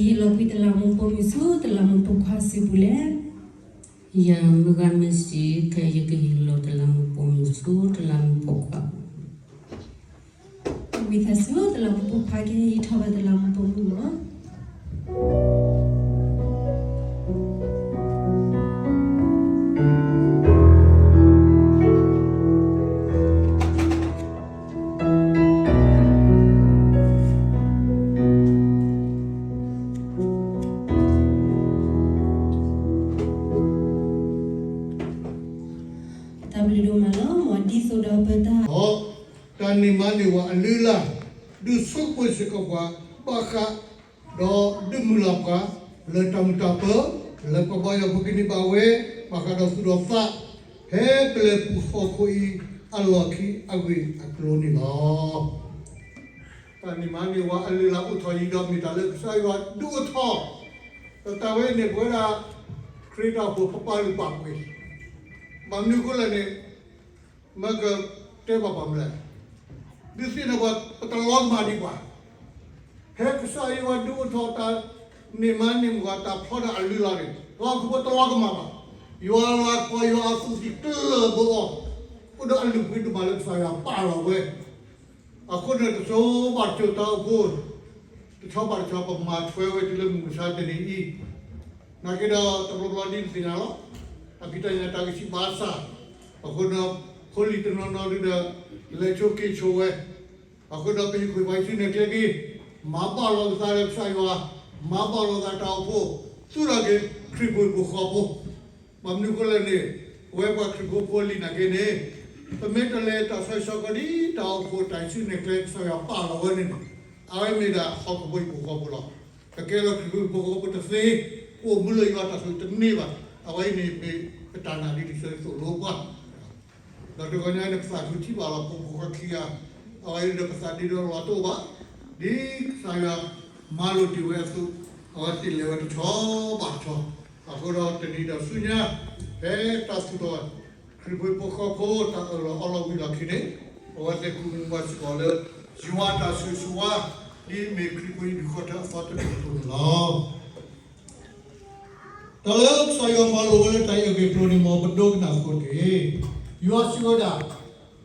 ဟ့ၣ်လီၤကွံာ်တလးမူးပိာ်မုၣ်ဆူတလးမူးပိာ်ခွါစုပူၤလဲၣ်. ယၤမုၢ်ဂၤမ့ၢ်စံး, ခဲအံၤယကဟ့ၣ်လီၤတလးမူးပိာ်မုၣ်ဆူတလးမူးပိာ်ခွါပူၤ. ဝံသးစူၤ တလးမူးပိာ်ခွါကဟဲဟံးထီၣ်ဝဲတလးမူးပိာ်မုၣ်မး. တၢ်ဘျုးဒိၣ်မးလီၤ. မ်ဒ်သိးဒီးပတၢ် တၢ်န့ၢ်မါန့ၢ်ဝၤအလုၢ်အလၢ်, ဒုးဆိကမိၣ်စ့ၢ်ကီးပှၤဘၣ်ဃး ဒီးဒုးမုၢ်လၢ်ပှၤ လၢတၢ်မုာ်တၢ်ပၢၤ လၢပှၤဘါယွၤဖိကန့ၢ်ဘၣ်ဝဲ ဘၣ်ဃးဒီးသူၣ်ဒီးသး ဖဲပလဲၤပူၤဟီၣ်ခိၣ်အံၤ အလီၢ်ခံအဂ့ၢ်အကျိၤန့ၣ်လီၤ. တၢ်န့ၢ်မါန့ၢ်ဝၤအလုၢ်အလၢ်အိၣ်ထီၣ်အံၤဒီး မ့ၢ်တၢ်လၢကစၢ်ယွၤဒုးအိၣ်ထီၣ်, ဒီးတၢ်ဝဲန့ၣ် ပဝဲဒၣ် ခရံာ်တၢ်အိၣ်ဖှိၣ်ပပာ်လုၢ်ပာ်ပှ့ၤ, ဘၣ်မနုၤအဃိလဲၣ်န့ၣ် မ့ၢ်ကတဲဘၣ်ပှၤမလဲၣ်, ဒုးသ့ၣ်နီၣ်ပှၤ ပတလီၤကမၣ်ဒံးပှၤ, ဖဲကစၢ်ယွၤဒုးအိၣ်ထီၣ်တၢ်န့ၢ်မါန့ၢ်ဝၤ တၢ်ဖျီဒၣ်အလုၢ်အလၢ်န့ၣ် ပှၤဟီၣ်ခိၣ်ဖိတလီၤကမၣ်ဘၣ်. ယွၤလၤကပီၤယွၤအသူးသ့ၣ်ကျၢၢ်ဘၢအီၤ, အိၣ်ဒီးအလုၢ်အပှ့ၤဒိၣ်မးလၢကစၢ်ယွၤပာ်လီၤဝဲ အဃိန့ၣ် တစိၤဘၣ်တစိၤတၢ်အိၣ်ဖှိၣ် တဆီဘၣ်တဆီ ပမၤထွဲဝဲတုၤလၢမုၢ်မဆါတနံၤအံၤ, နာ်က့ဒီးတဘျီဘျီဒ်ပသ့ၣ်ညါလီၤ, အဖံးတၢ်ညၣ်တၢ်ကဆံးဘၣ်ဆၣ်, အဃိန့ၣ် ဖိလံၤတနီၤနီၤဒုးဒီး လဲၤဆိက့ၤဆိဝဲ, အဃိဒီးပဟ့ၣ်ခွဲးပှၤစုနဲၣ်ကျဲက့ၤ, မၤဘၣ်လီၤပသးလၢကစၢ်ယွၤ, မၤဘၣ်လီၤသးတၢ်အိၣ်ဖှိၣ်, သူၣ်ထီၣ်က့ၤခရံာ်ဖိဟံၣ်ဖိဃီဖိ ဘၣ်မနုၤအဃိလဲၣ်န့ၣ်, ပဝဲပှၤခရံာ်ဖိဖိလံၤနာ်က့န့ၣ်, ပမ့ၢ်တလဲၤတၢ်ဆၢကတီၢ်ကီးဒ်တၢ်အိၣ်ဖှိၣ်တၢ်စုနဲၣ်ကျဲကစၢ်ယွၤပာ်လီၤဝဲန့ၣ်, အဝဲမ့ၢ်ဒၣ်ဟီၣ်ခိၣ်ဖိဟံၣ်ဖိဃီဖိလီၤ. ကကဲလၢခရံာ်ဖိဟံၣ်ဖိဃီဖိတသ့, အိၣ်မူလၢယွၤတၢ်ဆိၣ်ဂ့ၤတန့ၢ်ဘၣ်. အဝဲအံၤန့ၣ်မ့ၢ်ပတၢ်နာ်လံတစၢၤသိၣ်လိပှၤ ဒီးတဂီၤညါန့ၣ် ပသးခုထံၣ်ဘၣ်လီၤ ပဖိခွါခံဂၤ, အဝဲအံၤဒီးပသးဒ့ဒီလီၤတအိၣ်ဘၣ်, ဒ်ကစၢ်ယွၤမၤလိာ်တ့ၢ်ဝဲအသိး, အဝဲသ့ၣ်လဲၤဝဲတဆီဘၣ်တဆီ, အဃိဒီးတနံၤဒီးဆူညါ, ဖဲတၢ်သူၣ်ထီၣ်ခရံာ်ဖိဟံၣ်ဖိဃီဖိတၢ်အၢၣ်လီၤအီလီၤဝံၤလီၢ်ခံန့ၣ်, အဝဲသ့ၣ်ကူၣ်မူဘၣ်စ့ၢ်ကီးလၢ ယွၤတၢ်ဆိၣ်ဂ့ၤဆိၣ်ဝါ, ဒ်မ့ၢ်ခရံာ်ဖိဟံၣ်ဒုးခီၣ်ထၢအသီတဖျၢၣ်အသိးန့ၣ်လီၤ. တၢ်လၢကစၢ်ယွၤမၤလိာ်ဝဲလၢတၢ်အံၤအဂ့ၢ်အကျိၤန့ၣ် မ်ပဒိကနၣ်သကိးတက့ၢ်. ယွၤစံးဝဲဒၣ်,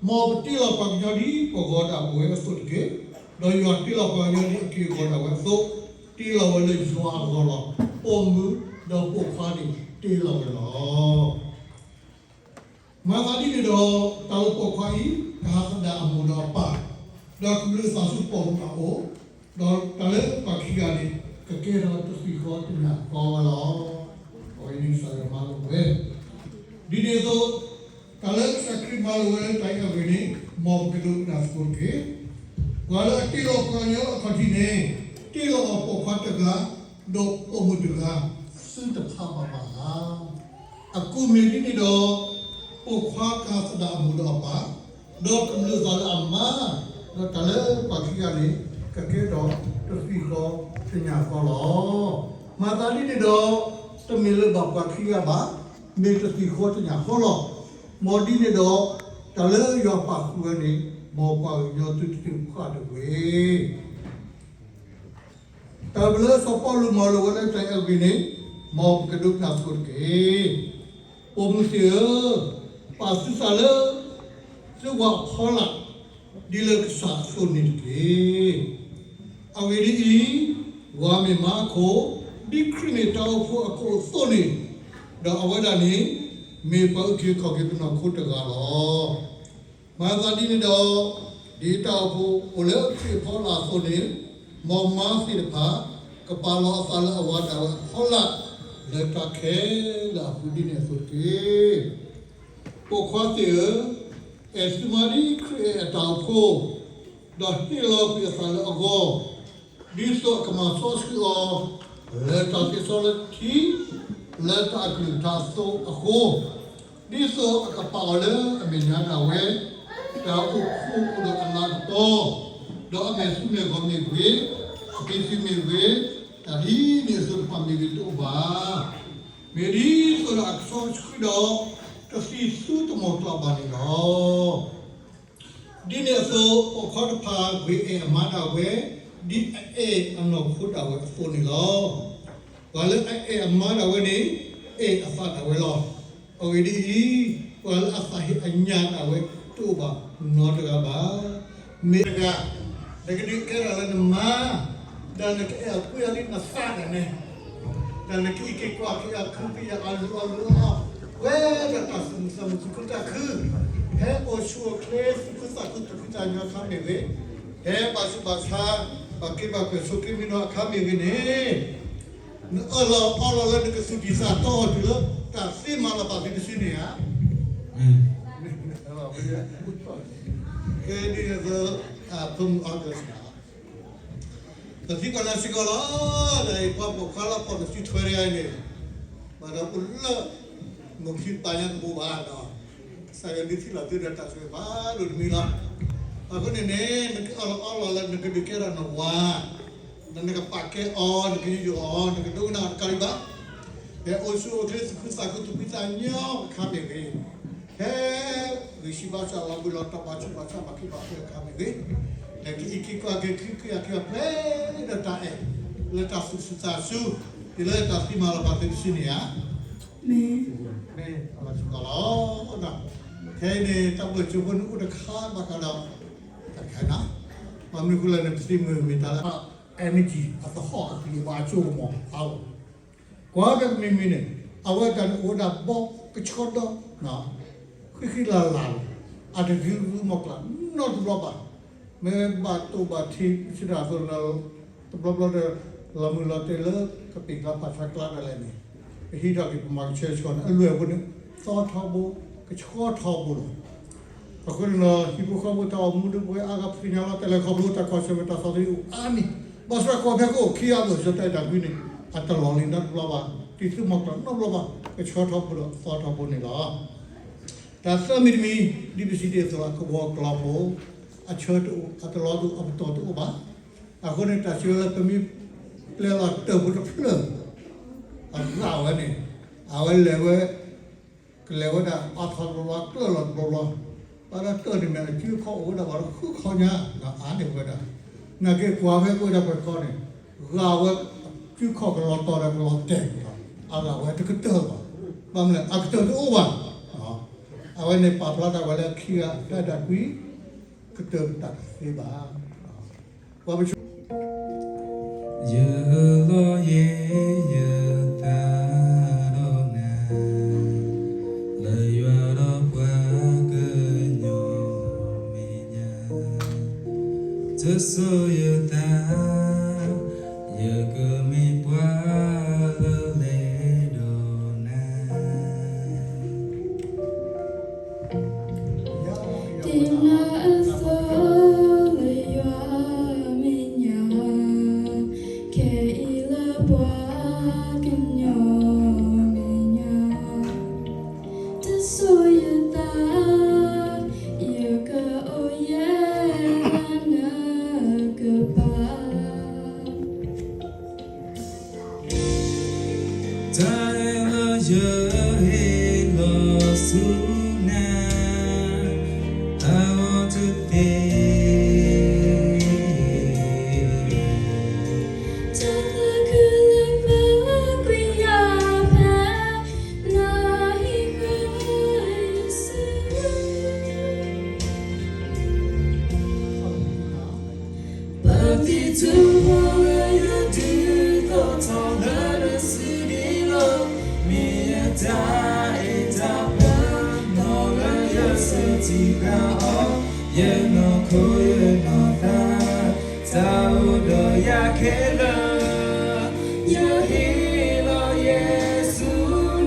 မ်ပတ့လီၤပှၤကညီဒ်ပဂီၤဒၣ်ဝဲအသိးတက့ၢ်. ဒီးယွၤတ့လီၤပှၤကညီဒ်အက့ၢ်အဂီၤဒၣ်ဝဲအသိး, တ့လီၤဝဲလၢယွၤအဂီၢ်လီၤ. ပိာ်မုၣ်ဒီးပိာ်ခွါန့ၣ်တ့လီၤဝဲလီၤ. မၤသးဒ်န့ၣ်ဒီး တၢ်လၢပိာ်ခွါအံၤ ကဟးသဒၣ်အမိၢ်ဒီးအပၢ်, ဒီးကဘျုးသးဆူပိာ်မုၣ်အအိၣ်, ဒီးတၢ်လၢပှၤခံဂၤန့ၣ် ကကဲထီၣ်တသံၣ်ဃီတညၣ်ဃီဝဲလီၤ. အဝဲန့ၣ်ကစၢ်ယွၤမၤလိာ်ဝဲ ဒ်န့ၣ်အသိး, တၢ်လၢကစၢ်ခရံာ်မၤလိာ်ဝဲလၢတၢ်အံၤအဂ့ၢ်န့ၣ်, မ်ပကဒိကနၣ်သကိးတက့ၢ်. ပှၤလၢအတ့လီၤပှၤကညီအခီၣ်ထံးန့ၣ်, တ့လီၤအီၤပိာ်ခွါတဂၤ, ဒီးပိာ်မုၣ်တဂၤ, သုတဖးဘၣ်ဘၣ်ဧါ. အကူၣ်မ့ၢ်ဒ်န့ၣ်ဒီး, ပိာ်ခွါကဟးသဒၣ်အမိၢ်ဒီးအပၢ်, ဒီးကမျၢၢ်သးလၢအမါ, ဒီးတၢ်လၢပှၤခံဂၤန့ၣ် ကကဲထီၣ်တသံၣ်ဃီတညၣ်ဃီလီၤ. မၤသးဒ်န့ၣ်ဒီး, တမ့ၢ်လၢဘၣ်ပှၤခံဂၤဘၣ်, မ့ၢ်တသံၣ်ဃီတညၣ်ဃီလီၤ. မ်ဒ်န့ၣ်ဒီး, တၢ်လၢယွၤပာ်ဃုာ်ဝဲန့ၣ်, မ်ပှၤကညီသုတသ့ၣ်ညါတဂ့ၤ. တၢ်လၢစီၤပီလူးမၤလိာ်ဝဲလၢတၢ်အံၤအဂ့ၢ်န့ၣ်, မ်ပကဒိကနၣ်သကိးတက့ၢ်. ပိာ်မုၣ်သ့ၣ်ဧၢ, ပာ်သုသးလၢ သုဝၤအဖီလာ်, ဒ်လၢကစၢ်အသိးန့ၣ်တက့ၢ်. အဂ့ၢ်ဒ်အံၤ, ဝၤမ့ၢ်မါအခိၣ်, ဒ်ခရံာ်မ့ၢ်တၢ်အိၣ်ဖှိၣ်အခိၣ်အသိးန့ၣ်, ဒီးအဝဲဒၣ်န့ၣ်, မ့ၢ်ပှၤအုၣ်က့ၤခီၣ်က့ၤပနီၢ်ခိတဂၤလီၤ. မၤသးဒ်န့ၣ်ဒီး, ဒ်တၢ်အိၣ်ဖှိၣ်အိၣ်လၢခရံာ်အဖီလာ်အသိးန့ၣ်, မ်မါသ့ၣ်တဖၣ်, ကပာ်လီၤအသးလၢအဝၤဒၣ်ဝဲအဖီလာ်, လၢတၢ်ခဲလၢာ်အပူၤဒ်န့ၣ်အသိးတက့ၢ်. ပိာ်ခွါသ့ၣ်ဧၢ, အဲၣ်သုမါဒ်ခရံာ်အဲၣ်အတၢ်အိၣ်ဖှိၣ်, ဒီးဟ့ၣ်လီၤကွံာ်အသးလၢအဂီၢ်, ဒ်သိးအကမၤစီဆှံအီၤ, လၢတၢ်သ့စီလၢထံ, လၢတၢ်အကလုၢ်ကထါအသိးအဃိ, ဒ်သိးအကပာ်အီၤလၢအမဲာ်ညါဒၣ်ဝဲ, တၢ်အိၣ်ဖှိၣ်အိၣ်ဒီးအလၤကပီၤ, ဒီးအမဲာ်သူမဲာ်ဂီၤမ့ၢ်ဂ့ၤ, အက့ၤသုမဲာ်ဂ့ၤ, တၢ်ဒ်န့ၣ်အသိးတဖၣ်မ့ၢ်ဂ့ၤတအိၣ်ဘၣ်. မ့ၢ်ဒ်သိးဒီးအကစီဆှံဒီး, တသံၣ်သူတမီၢ်ကျၢ်ဘၣ်န့ၣ်လီၤ. ဒ်န့ၣ်အသိး, ပိာ်ခွါတဖၣ်ဂ့ၤအဲၣ်အမါဒၣ်ဝဲ, ဒ်အအဲၣ်အနီၢ်ခိဒၣ်ဝဲအသိးန့ၣ်လီၤ. ပှၤလၢအအဲၣ်အမါဒၣ်ဝဲန့ၣ် အဲၣ်အသးဒၣ်ဝဲလီၤ. အဂ့ၢ်ဒ်အံၤ, ပှၤလၢအသးဟ့အညါဒၣ်ဝဲ တအိၣ်ဘၣ်နီတဂၤဘၣ်. မ့ၢ်တဂၤ, နကဒုးကဲထီၣ်လၢနမါ, ဒီးနကအဲၣ်အီၤကွံာ်အီၤဒ်နသးဒၣ်နဲ, ဒီးနကအံးက့ၤကွၢ်က့ၤအီၤ ခုက့ၤအီၤ အလုၢ်အီၣ်လုၢ်အီအီၤ, ပှဲၤဒီးတၢ်သူၣ်မုာ်သးမုာ် သူၣ်ခုသးခု, ဖဲအိၣ်ဆူၣ်အိၣ်ချ့ သူၣ်ခုသးခု သူၣ်ဖှံသးညီအခါမ့ၢ်ဂ့ၤ, ဖဲဘၣ်ဆူးဘၣ်ဆါ ဘၣ်က့ဘၣ်ကွဲၢ်ဆိးက့မံနီၤအခါမ့ၢ်ဂ့ၤန့ၣ်, နအၢၣ်လီၤအီလီၤလၢနကသူၣ်တံၢ်သးတီအီၤတုၤလၢ တၢ်သ့မၤလီၤပာ်သုတစုန့ၣ်ဧါ. ကဲဒ်သိး ဖိမုၣ် August န့ၣ် ပသံကွၢ်လၢစ့ၢ်ကီးလီၤ, ဒီးအံၤပှၤပိာ်ခွါလၢပိာ်တစုထွဲတဂၤအံၤန့ၣ်, ဘၣ်ဒီးအိၣ်လၢ မိၢ်ခံပၢ်ညါတဘိဘၣ်ဒီး, ကစၢ်ယွၤဒုးထံၣ်လီၤသုဒီးတၢ်ဆိၣ်ဂ့ၤဘၣ်ဒိၣ်တမံၤလီၤ. အဃိန့ၣ်န့ၣ် နကအၢၣ်လီၤအီလီၤလၢနကဒုးကဲထီၣ်နဝၤ, ဒီးနကပာ်ကဲအီၤ နကယူးယီၣ်အီၤ နကဒိကနၣ်အီၤတကးဒံးဘၣ်, ဖဲအိၣ်ဆူၣ်အိၣ်ချ့ သူၣ်ခုသးခု သူၣ်ဖှံသးညီအခါမ့ၢ်ဂ့ၤ, ဖဲဂံၢ်ဆံးဘါစၢ် လီၤဘှံးလီၤတီၤ ဘၣ်ဆူးဘၣ်ဆါ ဘၣ်က့ဘၣ်ကွဲၢ်အခါမ့ၢ်ဂ့ၤ, နကအံးက့ၤကွၢ်က့ၤ ခုက့ၤအီၤ က့ၤအီၤ ပှဲၤဒီးတၢ်အဲၣ် လၢတၢ်သူၣ်စူၤသးစူၤ, တုၤလၢတၢ်သံမၤလီၤပာ်သုတစုန့ၣ်ဧါ. မ့ၢ်လီၤစ့ၢ်ကီးလီၤ. ခဲအံၤန့ၣ် တၢ်ဘၢၣ်စၢၤဖိန့ၣ်အိၣ်တခါဘၣ်ဃးဒီး တၢ်တခါန့ၣ်, ပှၤမနုၤဃိလဲၣ်န့ၣ် ပသံမုာ်မ့ၢ်တၢ်လၢ energy အသဟီၣ်အကလံၤ ပှၤအစိကမီၤအါလီၤ. ကွၢ်ကမံၤမံၤန့ၣ် အဝဲတၢ်န့ၣ်အိၣ်ဝဲဒၣ်ဘီကဆှီဒီ, ဃံဃံလၤလၤလီၤ. အတဒုးမီၢ်ကျၢ်နီတဘျီဘၣ်. မ့ၢ်ဘၣ်တိၢ်ဘၣ်ထံး ပစံးတၢ်အသိးလၢ တဘျီဘျီဒီး လီၤမုၢ်လီၤတ့ၢ်လၢကပံာ်ကျါဖးဆါကျါဒၣ်လဲာ်န့ၣ်, ပဟံးထီၣ်က့ၤပမၤကဆှဲကဆှီန့ၣ် အလွဲၢ်ဖိန့ၣ် သီထီဘိ ကဆှီထီဘိလီၤ. အဃိန့ၣ်ဒီး ဟံၣ်ဖိဃီဖိတၢ်အိၣ်မူဒ်ပဝဲအါဂၤပသ့ၣ်ညါလီၤ တၢ်လဲၤခီဖျိတၢ်ကွၢ်ဆၢၣ်မဲာ်တၢ်သးသမူအိၣ်အါမံၤ, ဘၣ်ဆၣ်ကွၢ်ဖဲကအိၣ်ခံဂၤအသိး ယတၢ်အဲၣ်တၢ်ကွံန့ၣ် အတလီၤလံနီတဘျီဘၣ်, တံၤသ့ၣ်မီၢ်ကျၢ်နီတဘျီဘၣ်, ကဆှီထီဘိဒီးသီထီဘိန့ၣ်လီၤ. တၢ်သၢမံၤတမံၤ ဒ်ပစံးတ့ၢ်အသိး အကဝီၤကျီၤဖိ အဆၢတအိၣ် အတလီၤတအိၣ် အပတီၢ်တအိၣ်ဘၣ်. အဃိန့ၣ် တၢ်စံးဝဲလၢပမ့ၢ်ပျဲလီၤတၢၢ်ဖိတဖျၢၣ် အဂၤဝဲန့ၣ် အဝဲလဲၤဝဲ ကလဲၤဝဲဒၣ်အါထီၣ်တဘျီဘျီ ကျၢၢ်လီၤတဘျီဘျီ, ဘၣ်ဒီးတၢၢ်န့ၣ်မ့ၢ်အစုအခီၣ်အိၣ်ဝဲဒၣ်ပှၤလၢဃုခီညါ ဒီးအါန့ၢ်ဝဲဒၣ်, နာ်က့ကွၢ်ဖဲကအိၣ်ဝဲဒၣ်ပှၤခီန့ၣ် ဂာ်ဝဲစုခီၣ်ကလီၤတီၤဒီးကလီၤတဲာ်, အဂၤဝဲတကတၢၢ်ဘၣ်, ဘၣ်မနုၤလဲၣ် အကတၢၢ်တအိၣ်ဘၣ်. အဝဲန့ၣ်ပာ်ဖျါဒၣ်ဝဲလၢခံဂၤတၢ်အဲၣ်တၢ်ကွံ ကတၢၢ်တၢ်တသ့ဘၣ်. ပှၤပဆိ ယလီၤယဲ ယသးဒီးနၤ, လၢယွၤဒီးပှၤကညီမဲာ်ညါ, တစိၤယသး ယကမ့ၢ်ပှၤလၢလဲၤဒီးနၤ ဒ်န့ၣ်အသိးလၢယွၤအမဲာ်ညါ, ခဲအံၤလၢပှၤကညီမဲာ်ညါ, တစိၤယသး ယကအိၣ်ယဲ လၢနကပၤ တၢ်ဟ့ၣ်လီၤယဟ့ၣ်လီၤဆူနၤ အဂီၢ်တသ့ တၢ်သးခုလၢပှၤကွံယၤဖဲ နဟံၣ်ဃီယစု ပသံထုးဖှိၣ်လၢယဒုးသီၣ်ထီၣ်လၢနစုဒံးလီၤ. မ့ၢ်ယတၢ်အဲၣ်တၢ်ပနီၣ် လၢယဆၢထံၣ်ဃာ်အီၤ, ယနီၢ်ခိယနီၢ်သး တၢ်အိၣ်ဒီးယၤခဲလၢာ်, ယဟ့ၣ်လီၤယဲဆူ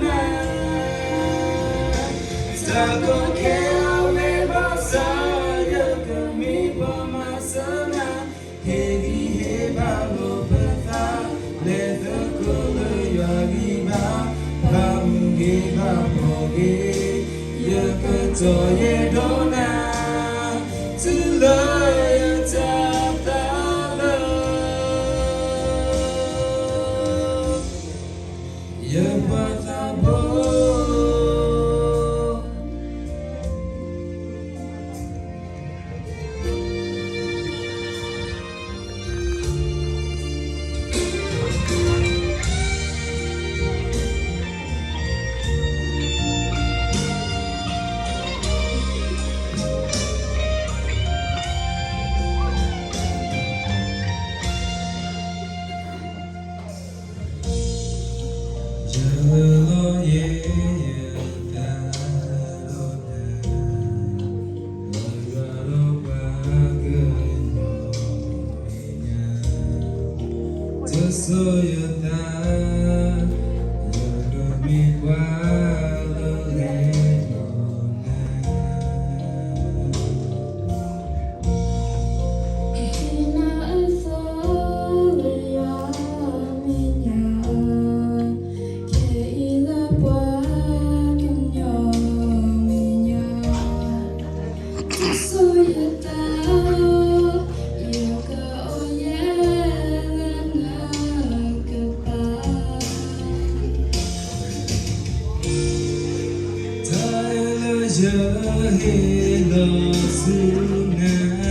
နၤ တၢ်ကီခဲအဝဲဘၣ်ဆၣ် ယကမ့ၢ်ပှၤမၤစၢၤနၤ, ဟ့ၣ်ဂံၢ်ဟ့ၣ်ဘါလိာ်ပသး, လဲၤသကိးလၢယွၤဂံၢ်ဘါ, ဘၣ်မုၢ်ဂ့ၤဘၣ်ဖှီၣ်ဂ့ၤ, ယကတီၢ်ယဲၢ်ဒီးနၤ, တုၤလၢယတၢ်သးလၢ ယပှၤသးဘိ. ယသး, ယကမ့ၢ်ပှၤလၢလဲၤဒီးနၤ. တၢ်လၢယဟ့ၣ်လီၤဆူနၤ,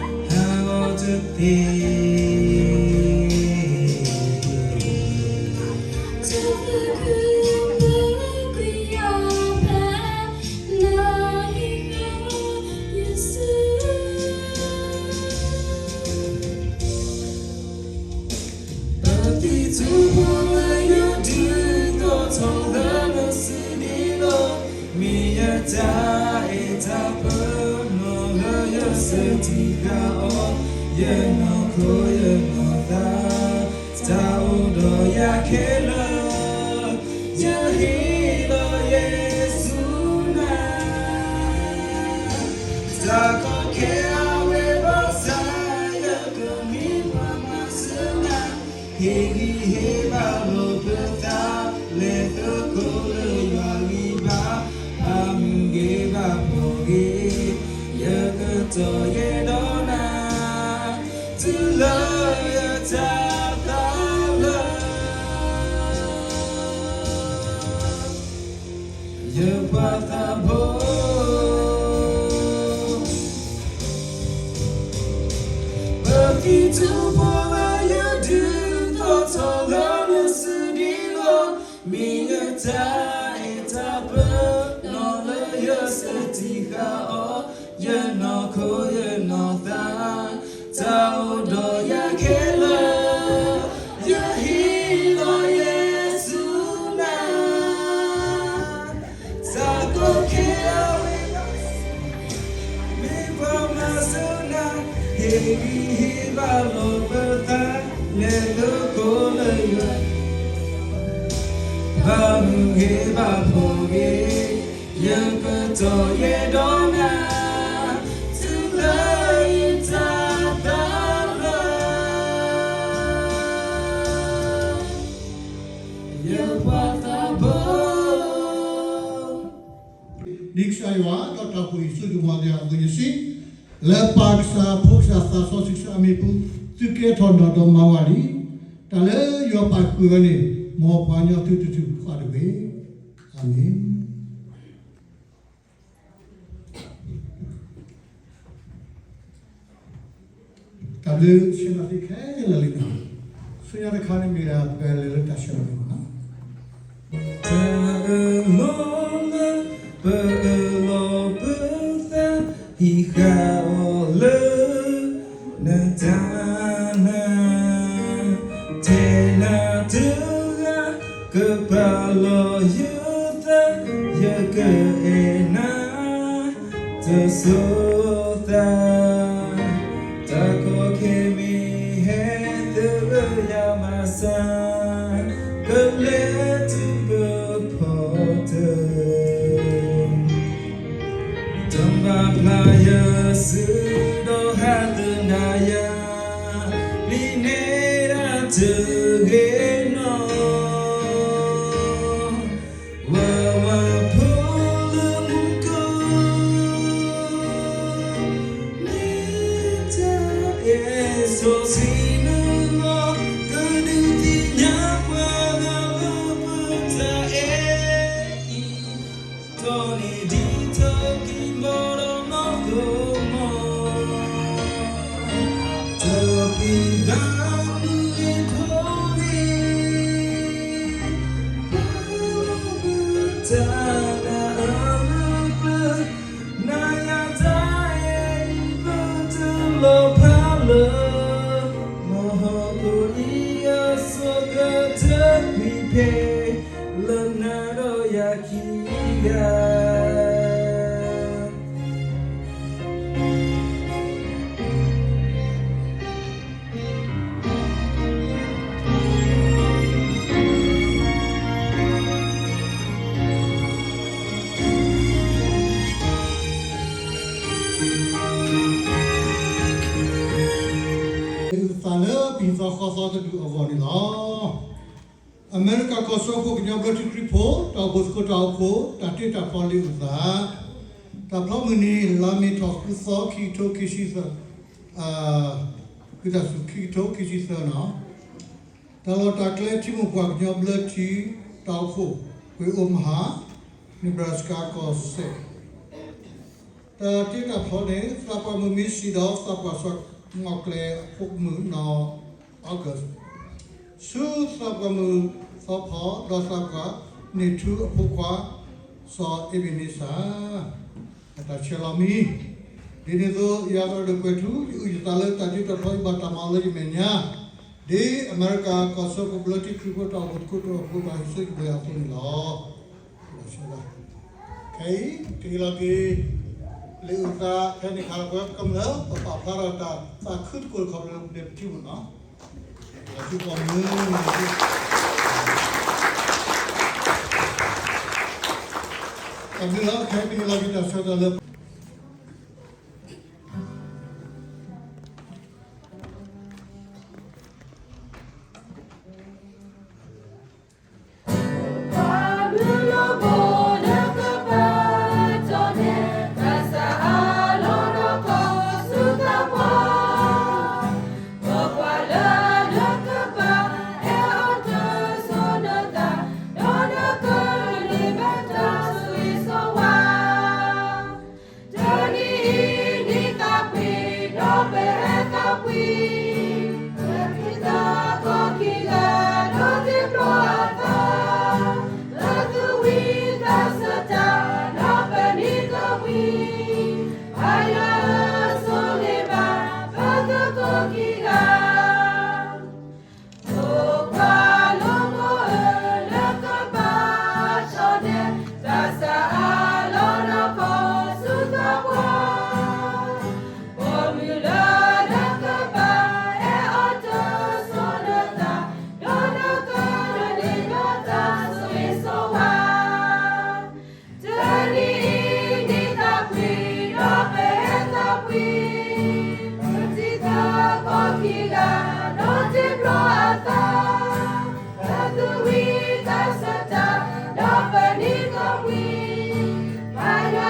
ဟးဂီၤတသ့ ပသံၣ်ထူၣ်ဖိလၢယဒုးသီၣ်ထီၣ်လၢနစုဒံးလီၤ. မ့ၢ်ယတၢ်အဲၣ်တၢ်ပၢလီၤလၢယစၢၤတံၢ်ဃာ်အီၤ, ယနီၢ်ခိယနီၢ်သး, တၢ်အိၣ်ဒီးယၤခဲလၢာ်, ယဟ့ၣ်လီၤယဲၢ်ဆူနၤ. တၢ်ကီခဲအဝဲဘၣ်ဆၣ်, ယကမ့ၢ်ပှၤမၤစၢၤနၤ, ဟ့ၣ်ဂံၢ်ဟ့ၣ်ဘါလီၤပသး, လဲၤသကိးလၢယွၤဂံၢ်ဘါ, ဘၣ်မုၢ်ဂ့ၤဘၣ်ဖှီၣ်ဂ့ၤ, ယကတီၤယဲၢ်ဒီးနၤ, တုၤလၢယတၢ်သးလၢာ် ယပှၤသးဘိ, ပသံၣ်ထူၣ်ဖိလၢယဒုးသီၣ်ထီၣ်လၢနစုဒံးလီၤ. မ့ၢ်ယတၢ်အဲၣ်တၢ်ပၢလီၤလၢယစၢၤတံၢ်ဃာ်အီၤ, ယနီၢ်ခိယနီၢ်သး, တၢ်အိၣ်ဒီးယၤခဲလၢာ်, ယဟ့ၣ်လီၤယဲၢ်ဆူနၤ. တၢ်ကီခဲအဝဲဘၣ်ဆၣ်, မ့ၢ်ပှၤမၤစၢၤနၤ, ဟ့ၣ်ဂံၢ်ဟ့ၣ်ဘါလီၤပသး, လဲၤသကိးလၢယွၤ, ဘၣ်မုၢ်ဂ့ၤဘၣ်ဖှီၣ်ဂ့ၤ, ယကတီၤယဲၢ်ဒီးနၤ, တုၤလၢယတၢ်သးလၢာ် ယပှၤသးဘိ. ဒ်ကစၢ်ယွၤဒီးတၢ်ဖှိၣ်အံၤ ဆိကမိၣ်သးအသိးယစံး, လၢပၢ်ကစၢ်, ဖိကစၢ်, သးစီဆှံကစၢ်အမံၤပူၤ, သုကဲထီၣ်နီၢ်ဒီးမၤဝဲလံ. တၢ်လၢယွၤပာ်ဃုာ်ဝဲန့ၣ်, မ်ပှၤကညီသုတထုးဖးတဂ့ၤ. အၤမ့ၣ်. တၢ်ဘျုးဆၢနၤသ့ခဲလၢာ်လံနီၤ. ဆူညါတခါန့ၣ်မ့ၢ်ဒၣ် ပကလဲၤလၢတၢ်ဆၢလီၤန့ၣ်လီၤ. တၢ်အၢၣ်လီၤလၢ ပအၢၣ်လီၤပသး ဟံးဃာ်အီၤလၢ နတၢ်နာ် ထဲနၤတဂၤ ကပာ်လီၤယသး ယကအဲၣ်နၤ တစိၤသး တၢ်ကီခဲမ့ၢ်ဟဲသဂၢၢ်ယၤမးစၢ် ကလဲၤတုၤပဖီတၢၢ် တၢ်ဘၣ်ဖျါယစုဒီးဟးသနၤယၤ ပျံၤန့ၢ်ဒၣ်တဂ့ၤနီၢ် ဝၤဝၤဖိလၢမူကီၢ် မ့ၢ်တၢ်အဲၣ်စီဆှံနုာ်လီၤ ကဒုးသ့ၣ်ညါပှၤဂၤလၢပတၢ်အဲၣ်အံၤ တီၢ်န့ၢ်ဒံးထီၣ်ကံၢ်ဘီဒီးနီၢ်သိမီၢ် တၢ်ပျံၤဘၣ်မုၢ်ဂ့ၤဖိဂ့ၤ ပာ်လီၤပတၢ်နာ်အၢလၢပျၢၤ နၤယၤတၢ်အဲၣ်အံၤ ပတလီၤဖးလၢ မဟီၣ်ခိၣ်အံၤအစိၤကတၢၢ်ကွံာ်ဖဲ လၢနၤဒီးယၤခံဂၤ တၢ်ဘျုး တၢ်ဘျုး တၢ်ဘျုး တၢ်ဘျုး တၢ်ဘျုး တၢ်ဘျုး တၢ်ဘျုး သီဃီသီတဒူၣ်အဂီၢ်န့ၣ်လီၤ. အမဲရကၤကီၢ်စၢဖှိၣ်ကညီဘျၢထံခရံာ်ဖိ တၢ်အိၣ်ဖှိၣ်သကိးတၢ်အိၣ်ဖှိၣ် တၢ်တ့တၢ်ဖျီလံာ်အုၣ်သး, တၢ်ဖျီမုၢ်နံၤ လါမ့ၤထီၣ်ဃုသီ ခံကထိခံဆံသၢ, ဝံသးစူၤ ခံကထိခံဆံသၢန့ၣ်, တၢ်လီၢ်တၢ်ကျဲ ထံမိၢ်ပှၢ်ကညီဘျၢထံ တၢ်အိၣ်ဖှိၣ် ဝ့ၢ်အူမဟါ Nebraska ကီၢ်စဲၣ် တၢ်တ့တၢ်ဖျီန့ၣ် သးပှၢ်မုၢ်မ့ၢ်ဆံးဒီး သးပှၢ်စီၤမီၣ်ကျဲအဖိမုၣ်နီၢ် August, ဆူသးပှၢ်မုၣ်သီဖီ ဒီးသးပှၢ်န့ၢ်ထူအဖိခွါ စီၤအ့ဘ့းန့စၢ် အတၢ်ဆဲးလီၤမံၤ, ဒ်န့ၣ်အသိး ယၤသရၣ်ဒိၣ်ကွဲးထူ ယအုၣ်ယသးလၢတၢ်တ့တၢ်ဖျီ ယဘၣ်တၢ်မၤလၢယမဲာ်ညါ ဒ်အမဲရကၤကီၢ်စၢဖှိၣ်ဘျၢထံခရံာ်ဖိ တၢ်အိၣ်ဖှိၣ်သကိးတၢ်အိၣ်ဖှိၣ် တၢ်ဟ့ၣ်ဆၢက့ၤပှၤအသိးန့ၣ်လီၤ. ခဲအံၤ ကဟ့ၣ်လီၤက့ၤ လံာ်အုၣ်သးဖဲန့ၣ်အခါ ပဝဲကမျၢၢ် ပပာ်ဖျါထီၣ်တၢ်သးခုတကိးတခီပလၢပဒဲပထံမုၢ်နီၢ်, တၢ်စုကီၢ်မုၢ်န့ၣ် တၢ်ဘျုးလီၤ. ခဲအံၤ ပဟ့ၣ်လီၤက့ၤတၢ်ဆၢကတီၢ်လၢ တနံၤအံၤ နံၣ်သးပှ့ၤ ဒီးပဟဲသးပှ့ၤ, ပထံသကိးခံဂၤ ဒီးတဘျီအသး, ပသူၣ်ဝံၣ်သးစၢ်တၢ် ဒီးပနံၤသးပှ့ၤ, ပယွၤဧၢ ဆိၣ်ဂ့ၤဘၣ် ပသကိးခံဂၤ ဖိခွါလၢမိၢ်ဧၢ လၢကဘၣ်ထီၣ်ဒဲး သးစၢ်အလီၢ်နီၢ်ခီဆူသးပှၢ်, ပိာ်မုၣ်လၢလၢကဘၣ်အဲၣ်အီၤတစိၤလၢသး, ဒီးလၢကဒိးန့ၢ်ဘၣ်တၢ်ဆိၣ်ဂ့ၤဆိၣ်ဝါ တနံၤအံၤ နံၣ်သးပှ့ၤ ဒီးပဟဲသးပှ့ၤ, ပထံသကိးခံဂၤ ဒီးတဘျီအသး, ပသူၣ်ဝံၣ်သးစၢ်တၢ် ဒီးပနံၤသးပှ့ၤ, ပယွၤဧၢ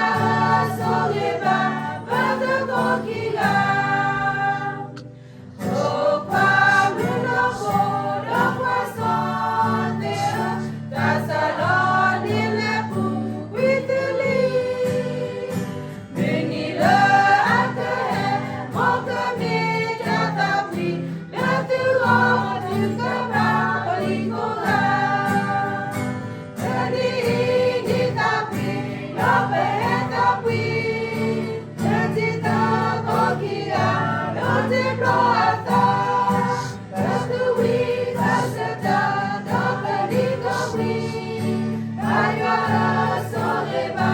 ဆိၣ်ဂ့ၤဘၣ် ပသကိးခံဂၤ ဖိခွါမုၢ်နီၢ်ခိ ဒီးကွၢ်စီသ့ၣ်ဧၢ, သးစၢ်လီၤန့ၢ်လၢပူၤကွံာ်သုလံ, မုၢ်နံၤလၢအကဟဲ မ်ကမ့ၢ်တၢ်သးဝံၣ် လၢသုဂီၢ် သုကဘၣ်ပျံၤကိးဂၤ တနံၤအံၤ နံၣ်သးပှ့ၤ ဒီးပဟဲသးပှ့ၤ, ပထံသကိးခံဂၤ ဒီးတဘျီအသး, ပသူၣ်ဝံၣ်သးစၢ်တၢ် ဒီးပနံၤသးပှ့ၤ, ပယွၤဧၢ ဆိၣ်ဂ့ၤဘၣ်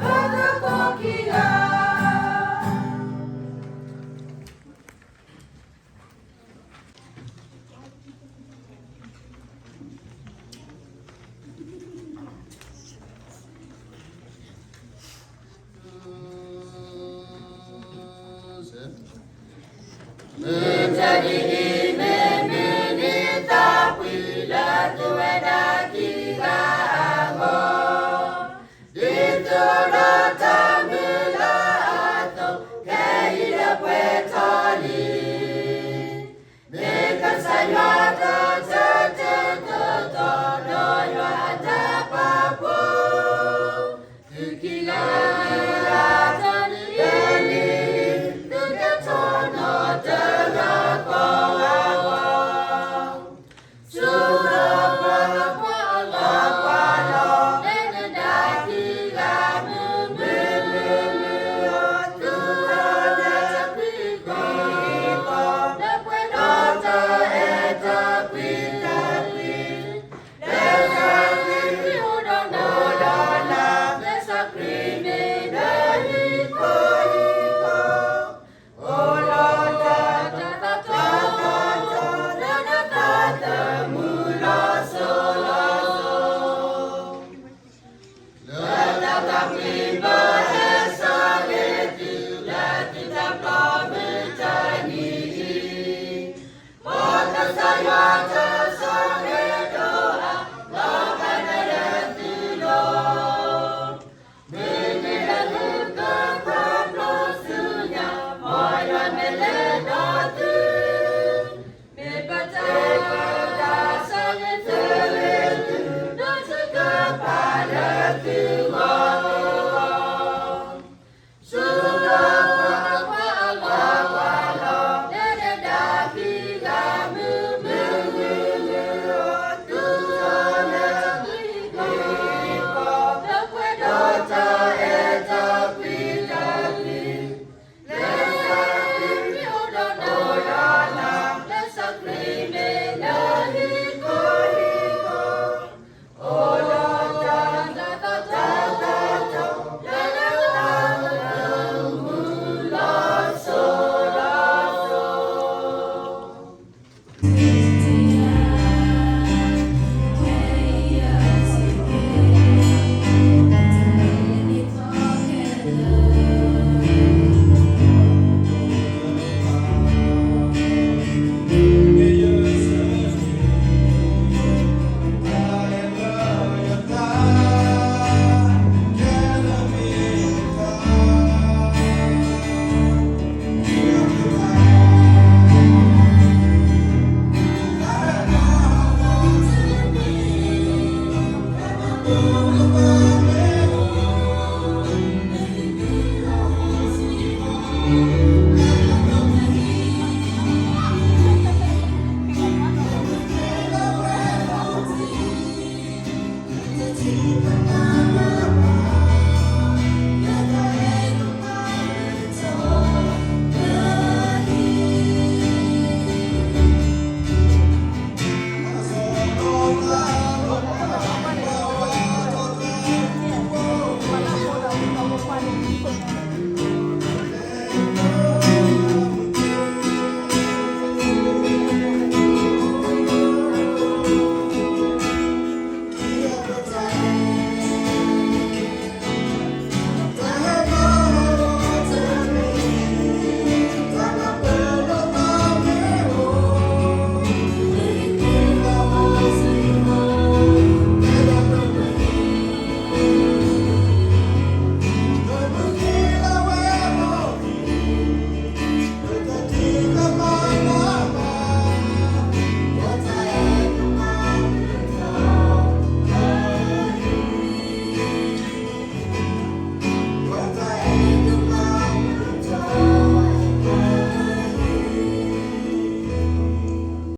ပသကိးခံဂၤ မုၢ်တနံၤအံၤ မ့မ့ၢ်နံၣ်သးပှ့ၤလၢသုဝဲဒၣ်ခံဂၤအဂီၢ်, ဒ်သိးဒီးတၢ်မုၢ်လၢ်အသိး ခဲအံၤလၢပှဲၤထီၣ်လံ, မ့ၢ်ကစၢ်ယွၤဒီးတၢ်တတီၤ ဒီးယွၤအတၢ်ပာ်ဖှိၣ် သုခံဂၤ တနံၤအံၤ သုကထီၣ်နီၣ်တဂၤဃီ